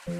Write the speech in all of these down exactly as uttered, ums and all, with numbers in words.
Ka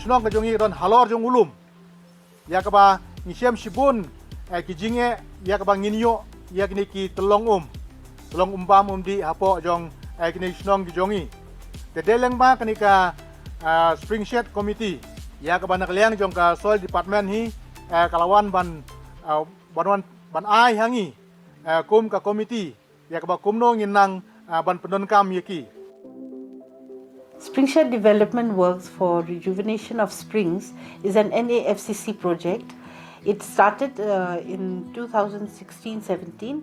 shnong ka jong ngi don halor jong u lum. Ïa kaba ngi shem shibun, eh, ki jingeh, ïa kaba ngin ïoh ïa kine ki tyllong um, tyllong um bam um dih hapoh jong, eh, kine ki shnong ki jong ngi. Te dei lyngba kane ka, ah, Springshed Committee, ïa kaba na ka liang jong ka Soil Department hi, eh, ka la wan ban, ah, ban wan ban ai ha ngi, eh, kum ka committee, ïa kaba kumno ngin nang, ah, ban pyndonkam ïa ki. Springshed Development Works for Rejuvenation of Springs is an N A F C C project. It started, uh, in two thousand sixteen seventeen,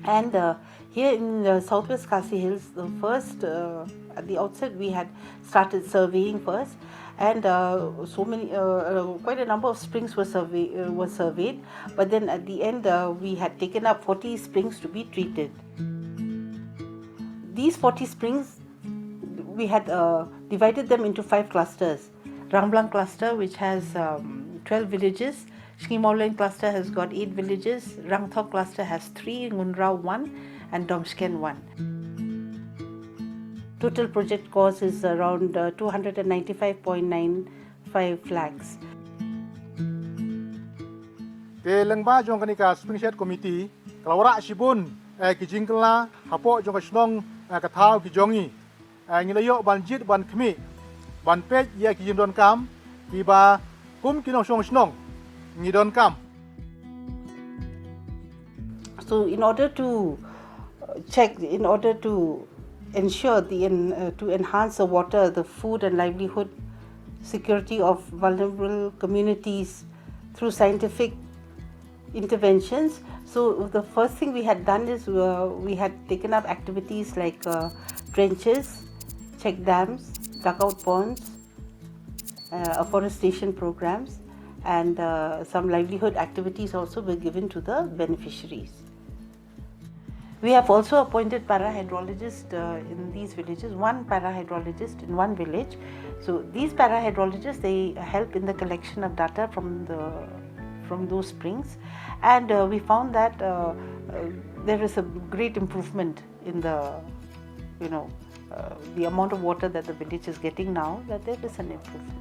and, uh, here in, uh, Southwest Khasi Hills, the first, uh, at the outset, we had started surveying first, and, uh, so many, uh, uh, quite a number of springs were survey-, uh, were surveyed. But then at the end, uh, we had taken up forty springs to be treated. These forty springs, we had, uh, divided them into five clusters. Rangblang cluster, which has, um, twelve villages. Shngimawlein cluster has got eight villages. Rangthok cluster has three, Ngunraw one, and Domsken one. Total project cost is around, uh, two hundred and ninety-five point nine five lakhs. Te lyngba jong kane ka Springshed Committee, ka la wanrah shibun, eh, ki jingkylla hapoh jong ka shnong, eh, ka thaw ki jong ngi. Eh, ngi la ïoh ban jied ban khmih, ban peit ïa ki jingdonkam kiba kum ki nongshong shnong ngi donkam. So in order to, uh, check, in order to ensure the en-, uh, to enhance the water, the food and livelihood security of vulnerable communities through scientific interventions. So the first thing we had done is, uh, we had taken up activities like, uh, trenches, check dams, dugout ponds, uh, afforestation programs, and, uh, some livelihood activities also were given to the beneficiaries. We have also appointed para-hydrologists, uh, in these villages, one para-hydrologist in one village. So these para-hydrologists, they help in the collection of data from the, from those springs. And, uh, we found that, uh, uh, there is a great improvement in the, you know, uh, the amount of water that the village is getting now, that there is an improvement.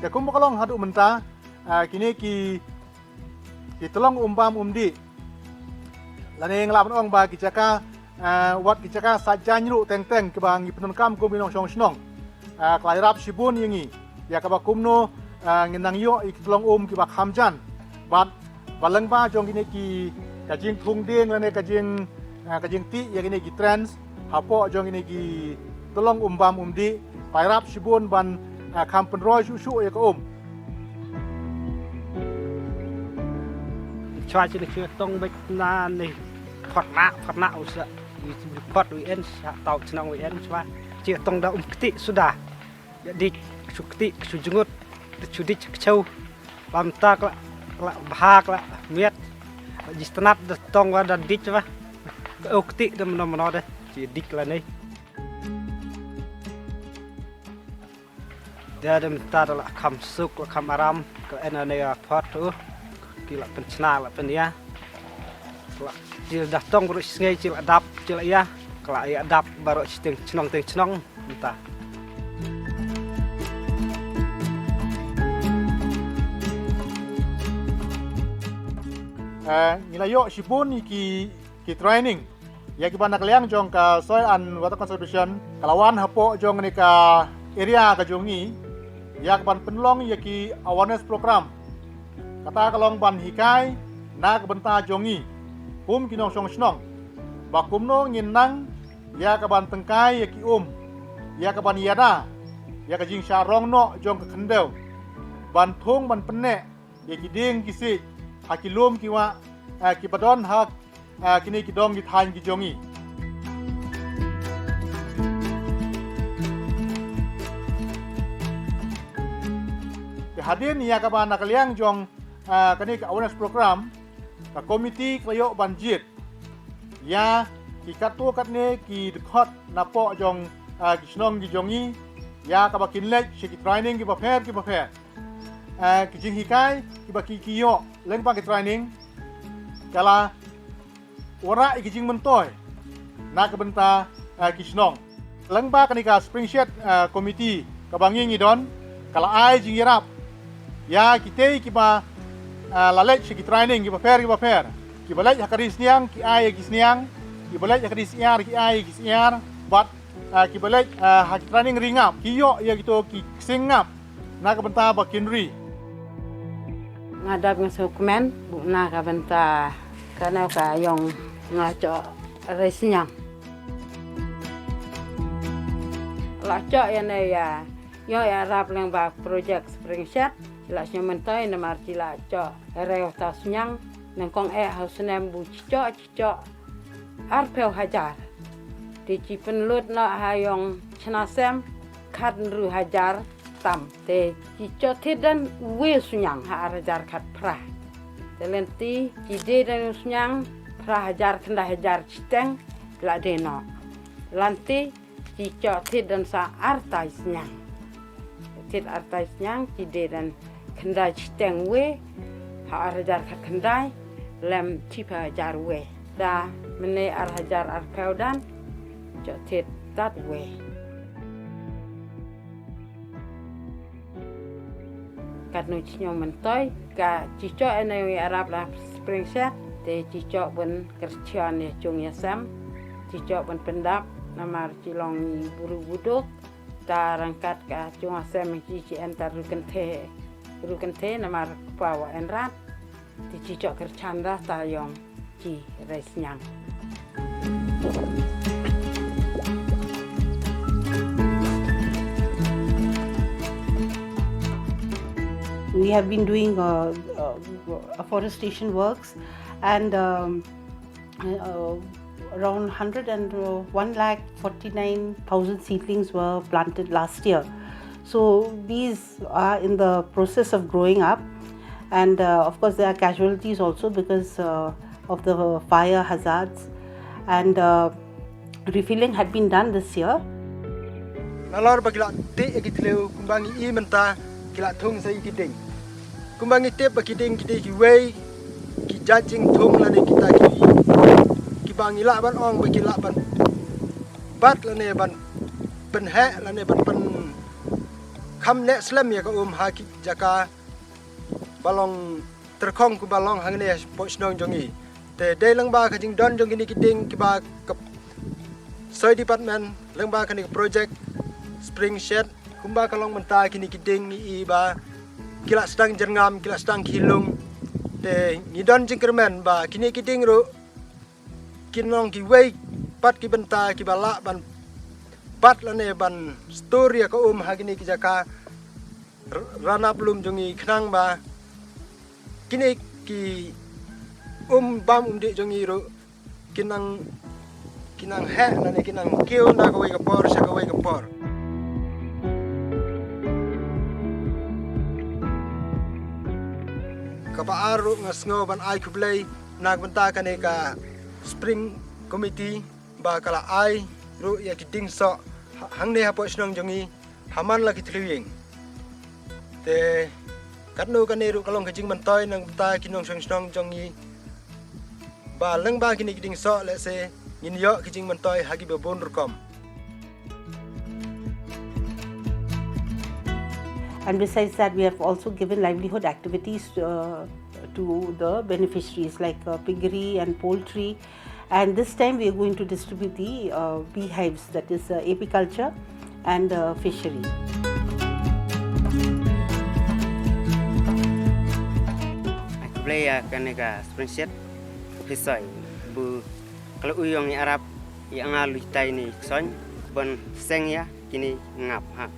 Te kumba ka long haduh mynta, ah, kine ki, ki tyllong um bam um dih, lane nga lah ban ong ba ki jaka, ah, wat ki jaka sait jaiñ ruh teng teng kiba ngi pyndonkam kum ki nongshong shnong, ah, ka la ïarap shibun ïa ngi. ïa kaba kumno, ah, ngin nang ïoh ïa ki tyllong um kiba kham jan. Bad ba lyngba jong kine ki, ka jingthung dieng lane ka jing, ah, ka jingtih ïa kine ki trench hapoh jong kine ki tyllong um bam um dih, ka ïarap shibun ban, ah, kham pynroi shuh shuh ïa ka um. Chwa chi ne chi tong bek na ne phot na, phot na u sa. Wi chi phot wi en sa tau chnong wi en chwa. Chi tong da um kti suda. Ïa dik shu kti shu jngut shu dik shu. Lam tak la, la bhak la miet. Ji stanat da tong wa da dik wa. Ka u kti da mano mano da. Chi dik la ne. Da da mynta da la kham suk la kham aram ka en ane ya phot tu. Ki la pynchna la pynïa. La chi da tong baroh shi sngi chi la dap chi la ïa. Ka la ïa dap baroh shi teng chnong teng chnong mynta. Eh, ngi la ïoh shibun ïa ki, ki training. Ïa kiba na ka liang jong ka Soil and Water Conservation, ka la wan hapoh jong kane ka area ka jong ngi, ïa kaban pynlong ïa ki awareness program. Kata ka long ban hikai na ka bynta jong ngi kum ki nongshong shnong ba kumno ngin nang ïa kaban tyngkai ïa ki um, ïa kaban ïada ïa ka jingshah rong noh jong ka khyndew, ban thung ban pynneh ïa ki dieng ki siej ha ki lum ki wah, eh, kiba don ha, eh, kine ki dong ki thaiñ ki jong ngi. Te hadien ïa kaba na ka liang jong, eh, kane ka awareness program, ka komiti ka la ïoh ban jied ïa ki katto katne ki dkhot napoh jong, ah, ki shnong ki jong ngi, ïa kaba kin leit sha ki training kiba pher kiba pher. Ah, ki jinghikai kiba ki, ki ïoh lyngba ki training ka la wanrah ïa ki jingmyntoi na ka bynta, ah, ki shnong. Lyngba kane ka Springshed, ah, Committee kaba ngi ngi don, ka la ai jingïarap ïa kitei kiba, ah, la leit sha ki training kiba pher kiba pher. Kiba leit ha ka ri sniang ki ai ïa ki sniang, kiba leit ha ka ri syiar ki ai ïa ki syiar, bad, ah, kiba leit, ah, ha ki training ri ngap ki ïoh ïa kito ki ksing ngap na ka bynta ba kin ri. Nga dap nga sngewkmen bun na ka bynta kane ka ïong nga choh ri sniang. La choh ïa ne ïa, ïoh ïarap lyngba project Springshed, la sniang myntoi namar chi la choh ri uta sniang, nyngkong eh ha u snem bu chi choh chi choh arphew hajar. Te chi pynlut noh ha ïong chna sem khatynriew hajar tam. Te chi choh thied don uwei u sniang ha ar hajar khatphra. Te lynti chi die don u sniang phra hajar khyndai hajar shiteng la die noh. Lynti chi choh thied don sa artai sniang. Thied artai sniang chi die don khyndai shiteng wei, ha ar hajar khatkhyndai lem shiphew hajar wei. Da mynne ar hajar arphew don choh thied tad wei. Katno chi sniang myntoi ka chi choh ïa ne ïarap la Springshed, te chi choh ban kyrchian ïa chung ïa sem, chi choh ban pyndap namar chi long i bru buduk. Ta ryngkat ka chung ïa sem chi chi en ta ru kynthei, ru kynthei namar kpa wa en rat. Te chi choh kyrchan da ta ïong chi ri sniang. We have been doing uh, uh, afforestation works and um, uh, around hundred and uh, one lakh forty-nine thousand seedlings were planted last year. So these are in the process of growing up, and uh, of course there are casualties also because uh, of the fire hazards, and uh, refilling had been done this year. Nalor ba ki la tih ïa ki thliew kumba ngi i mynta ki la thung sa ïa ki dieng. Kumba ngi tip ba ki dieng ki dei kiwei ki jait jingthung lane kita ki, kiba ngi lah ban ong ba ki lah ban bat lane ban pynheh lane ban pynkham neh slem ïa ka um ha ki jaka ba long tyrkhong kumba long hangne hapoh shnong jong ngi. Te dei lyngba ka jingdon jong kine ki dieng kiba ka Soil Department lyngba kane ka project Springshed Kumba ka long mynta kine ki dieng ngi i ba ki la sdang jyrngam, ki la sdang khih lung. Te ngi don jingkyrmen ba kine ki dieng ruh kin long kiwei pat ki bynta kiba lah ban bat lane ban store ïa ka um ha kine ki jaka r-, ranab lum jong ngi, khnang ba kine ki um bam um dih jong ngi ruh kin nang, kin nang heh lane kin nang kiew na kawei ka por sha kawei ka por. Kaba ar ruh nga sngew ban ai khublei na ka bynta kane ka Spring Committee ba ka la ai ruh ïa ki dieng soh ha-, hangne hapoh shnong jong ngi ha man la ki thliew ïing. Te katno kane ruh ka long ka jingmyntoi na ka bynta ki nongshong shnong jong ngi ba lyngba kine ki dieng soh lehse ngin ïoh ki jingmyntoi ha kiba bun rukom. And besides that, we have also given livelihood activities, uh, to the beneficiaries, like, uh, piggery and poultry. And this time we are going to distribute the, uh, beehives, that is, uh, apiculture and, uh, fishery. Khublei ïa kane ka Spring Shade Office, bu ka la u ïong ïarap ïa nga lutai ni ksoin ban seng ïa kini ngap ha.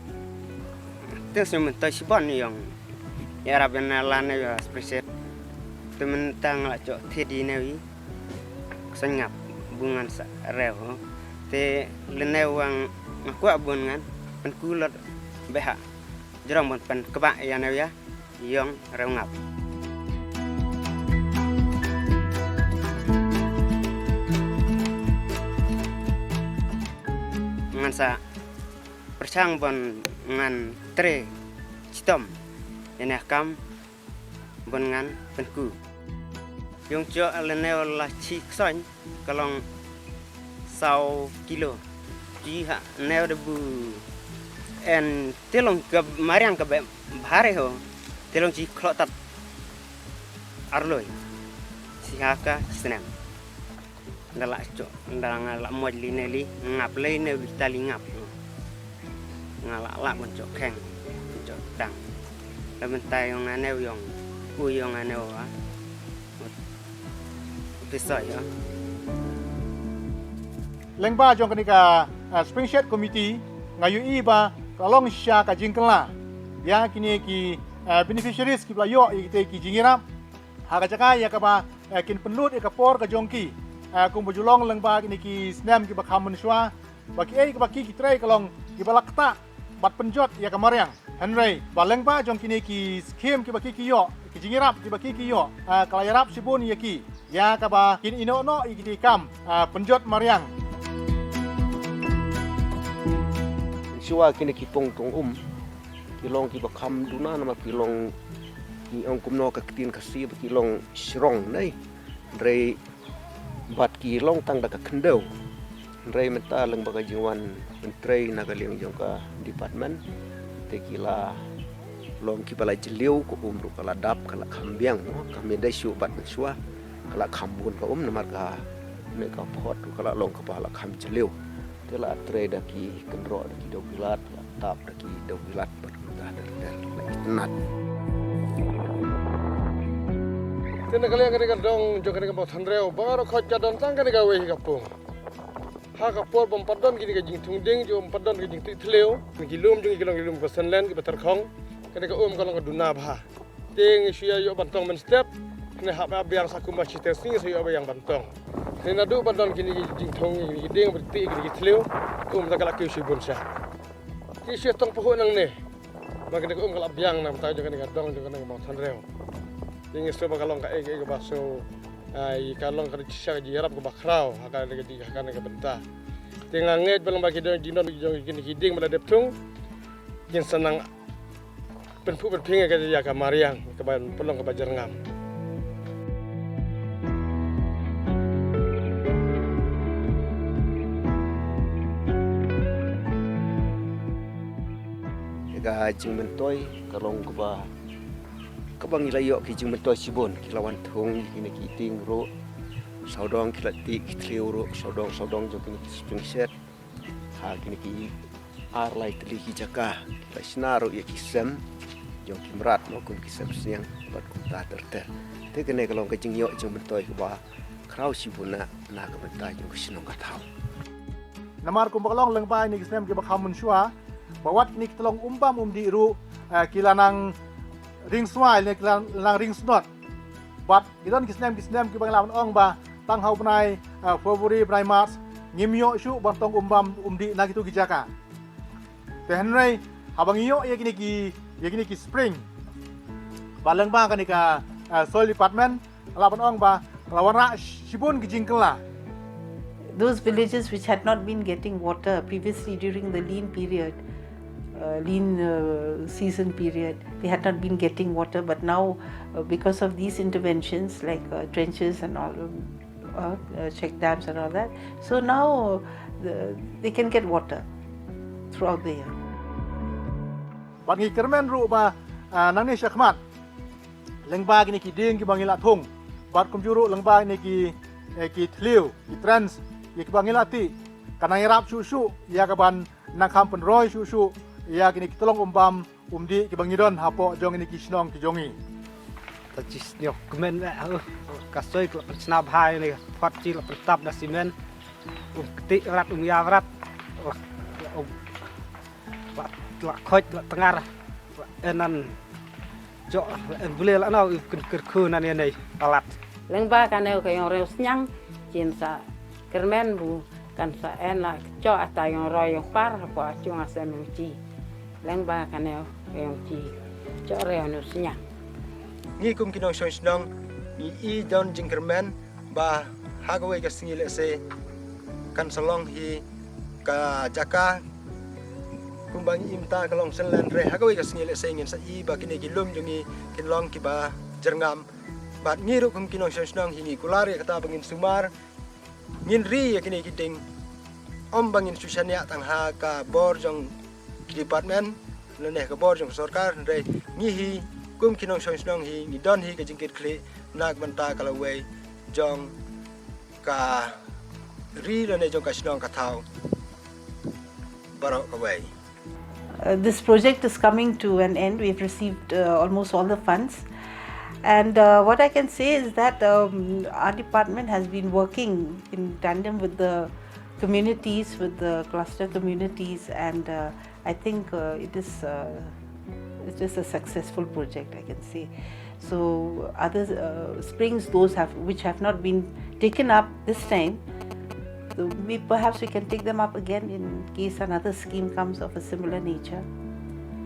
Te sngewthuh shibun ïong ïarap ïa na la ne ïa Spring Shade. Te mynta nga la chok thied ïa ne wi ksoin ngap bu ngan sa rew ho. Te lane wa nga kwah bun ngan pynkulot bha jrong ban pynkbah ïa ne ïa ïong rew ngap. Ngan sa pyrshang ban ngan trei chitom ïa ne kam ban ngan pynku. Ïong chok lane la chi ksoin ka long saw kilo. Chi ha ne da bu en te long ka mariang kaba bhari ho. Te long chi khlok tat arloi. Chi ha ka snem. Nda la chok, nda nga la moj li ne li, ngap li ne wi ta li ngap. Nga la la ban chok kheng, ban chok dang. La mynta ïong nga ne ïong, u ïong nga ne wa. Office ïong. Lyngba jong kane ka, ah, Spring Shade Committee, nga ïohi ba ka long shisha ka jingkylla ïa kine ki, ah, beneficiaries kiba la ïoh ïa kite ki jingïarap. Ha ka jaka ïa kaba, eh, kin pynlut ïa ka por ka jong ki, eh, kumba ju long lyngba kine ki snem kiba kham mynshuwa, ba kiei kiba ki ki trei ka long kiba la ktah bad pynjot ïa ka mariang. Hynrei ba lyngba jong kine ki skhim kiba ki ki ïoh, ki jingïarap kiba ki ki ïoh, eh, ka la ïarap shibun ïa ki ïa kaba kin ïehnoh noh ïa kine ki kam, eh, pynjot mariang. Mynshuwa kine ki pung tong um ki long kiba kham duna namar ki long, ngi ong kumno ka ktien Khasi ba ki long shrong ne. Hynrei bad ki long tang da ka khyndew. Hynrei mynta lyngba ka jingwan pyntrei na ka liang jong ka department, te ki la long kiba la jylliew, ka um ruh ka la dap, ka la kham biang, ka mih dei shuh bad mynshuwa ka la kham bun ka um namar kane ka phot ruh ka la long kaba la kham jylliew. Te la trei da ki kynroh, da ki dewbilat, la tap da ki dewbilat bad kumta da, da la itynnad. Te na ka liang kane ka dong jong kane ka Mawthanrew baroh khoit ka don tang kane kawei ka pung. Ha ka por bym pat don kine ka jingthung dieng, jong bym pat don ka jingtih thliew, kine ki lum jong ngi ki long ki lum kiba senlen, kiba tyrkhong. Kane ka um ka long ka duna bha. Te ngi shu ïa ïoh ban tong mynstep, ne hap ïa biang sa kumba shiteng sngi ngi sa ïoh biang ban tong. Ne naduh ban don kine ki jingthung, kine ki dieng, ba tih kine ki thliew, ka um ta ka la kiew shibun sha. Ki shu tong pahuh nangne. Ba kane ka um ka la biang na bynta jong kane ka dong jong kane ka Mawthanrew. Te ngi sngewbha ka long kaei kaei kaba sngewbha, ai, ka long ka shisha ka jingïarap kaba khraw ha kane ka jing, ha kane ka bynta. Te nga ngeit ba lyngba ki dong jingdon jong kine ki dieng ba la dep thung, kin sa nang pynphuh pynphieng ïa ka, ïa ka mariang, kaba pynlong kaba jyrngam. Ïa ka jingmyntoi ka long kaba, kaba ngi la ïoh ki jingmyntoi shibun, ki la wan thung ïa kine ki dieng ruh. Sawdong ki la tih ki thliew ruh, sawdong, sawdong jong kine ki spring shed. Ha kine ki Ar lai tylli ki jaka ki la shna ruh ïa ki sem jong ki mrad, mo, kum ki sem sniang bad kumta ter ter. Te kane ka long ka jingïoh jingmyntoi kaba khraw shibun na ka bynta jong ka shnong ka thaw. Namar kumba ka long lyngba ïa kine ki snem kiba kham mynshuwa, ba wat kine ki tyllong um bam um dih ruh, eh, ki la nang ring swai ne ki la nang ring snot. Bad ki don ki snem ki snem kiba ngi lah ban ong ba tang ha u bnai, eh, February, bnai March, ngim ïoh shuh ban tong um bam um dih na kitu ki jaka. Te hynrei haba ngi ïoh ïa kine ki, ïa kine ki spring, ba lyngba kane ka, eh, soil department, lah ban ong ba la wanrah shibun ki jingkylla. Those villages which had not been getting water previously during the lean period, uh, lean, uh, season period, they had not been getting water, but now, uh, because of these interventions like, uh, trenches and all, um, uh, uh, check dams and all that, so now, uh, the, they can get water throughout the year. Bad ngi kyrmen ruh ba, ah, nangne shakhmat, lyngba kine ki dieng kiba ngi la thung, bad kumjuh ruh lyngba kine ki, eh, ki thliew, ki trench, ïa kiba ngi la tih, kan nang ïarap shuh shuh ïa kaban nang kham pynroi shuh shuh ïa kine ki tyllong um bam um dih kiba ngi don hapoh jong kine ki shnong ki jong ngi. Ta chi sniewkmen, eh, ka soi ka la pynshna bha ïa ne, phot chi la pyntap da simen. Um kti rat, um ïa rat. La, la, um, la, la khoit, la tngar, la enan jok, la en bule la nau, ïa kyn kyrkhu nan ïa nei alat. Lyngba kane ka ïong rew sniang, chin sa kyrmen bu kan sa en la jok ata ïong roi ïong par hapoh a chung a sem ïong chi. Lyngba kane ka ïong chi jok rew nu sniang. Ngi kum ki nongshong shnong ngi i don jingkyrmen ba ha kawei ka sngi lehse kan sa long hi ka jaka kumba ngi im ta ka long shen len re, ha kawei ka sngi lehse ngin sa i ba kine ki lum jong ngi kin long kiba jyrngam. Bad ngi ruh kum ki nongshong shnong hi ngi kular ïa kata ba ngin sumar, ngin ri ïa kine ki ding. Ym ba ngin shu shaniah tang ha ka bor jong ki department lane ka bor jong ka sorkar, hynrei ngi hi kum ki nongshong shnong hi ngi don hi ka jingkitkhlieh na ka bynta ka lawei jong ka ri lane jong ka shnong ka thaw baroh kawei. Uh, this project is coming to an end. We've received, uh, almost all the funds. And, uh, what I can say is that, um, our department has been working in tandem with the communities, with the cluster communities, and, uh, I think, uh, it is, uh, it is a successful project, I can say. So other, uh, springs, those have, which have not been taken up this time, so we, perhaps we can take them up again in case another scheme comes of a similar nature.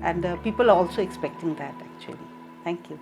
And, uh, people are also expecting that, actually. Thank you.